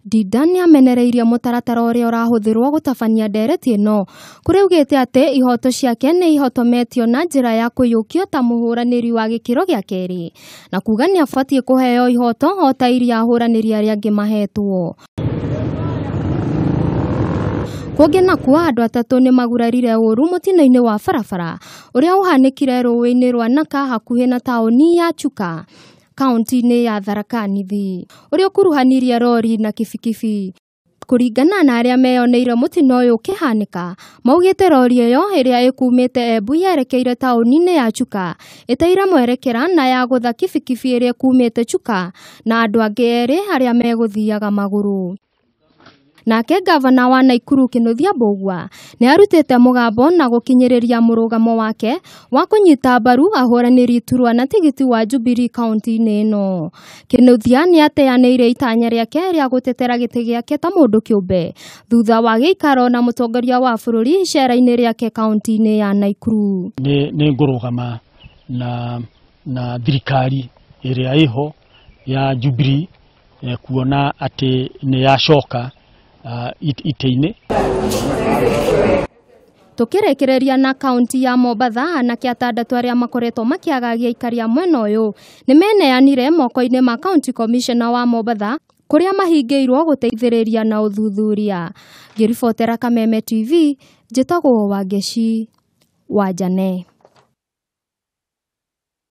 Ndinda nĩamenereirie mũtaratara ũrĩa ũrahũthĩrwo gũtabania ndereti ĩno kũrĩa augĩte atĩ ihoto ciake nĩ ihotometio na njĩra ya kũiyũkio ta mũhũranĩri wa gĩkĩro gĩa kerĩ na kuga nĩabatiĩ kũheo ihoto o ta iria ahũranĩri arĩa angĩ mahetwo. Kũngĩ nakuo andũ atatũ nĩmagurarire ũru mũtino-inĩ wa barabara ũrĩa ũhanĩkire rũĩ-inĩ rwa Naka hakuhĩ na taũni ya Chuka kaunti-inĩ ya Tharaka Nithi ũrĩa ũkuruhanirie rori na kibikibi. Kũringana na arĩa meyoneire mũtino ũyũ ũkĩhanĩka, maugĩte rori ĩyo ĩrĩa ĩkumĩte Embu yerekeire taũni-inĩ ya Chuka ĩteire mwerekera na yagũtha kibikibi ĩrĩa ĩkumĩte Chuka na andũ angĩ erĩ arĩa megũthiaga magũrũ. Nake gavana wa Naikuru Kinuthia Mbugua nĩ arutĩte mũgambo na gũkinyĩrĩria mũrũgamo wake wa kũnyita mbaru ahũranĩri iturwa na tigiti wa Jubilee kaunti-inĩ ĩno. Kinuthia nĩ ateanĩire itanya rĩake rĩa gũtetera gĩtĩ gĩake ta mũndũ kĩũmbe thutha wa gĩikaro na mũtongoria wa bũrũri icera-inĩ rĩake kaunti-inĩ ya Naikuru. Nĩ ngũrũgama na thirikari ĩrĩa ĩho ya Jubilee kuona atĩ nĩ yacoka itĩ-inĩ. Tukĩrĩkĩrĩria na kaunti ya Mombatha, anake atandatũ arĩa makoretwo makĩagagia aikari a mwena ũyũ nĩmeneanire moko-inĩ ma county commissioner wa Mombatha kũrĩa mahingĩirwo gũteithĩrĩria na ũthuthuria. Ngĩribotera Kameme TV, njĩtagwo Wangeci wa Njane.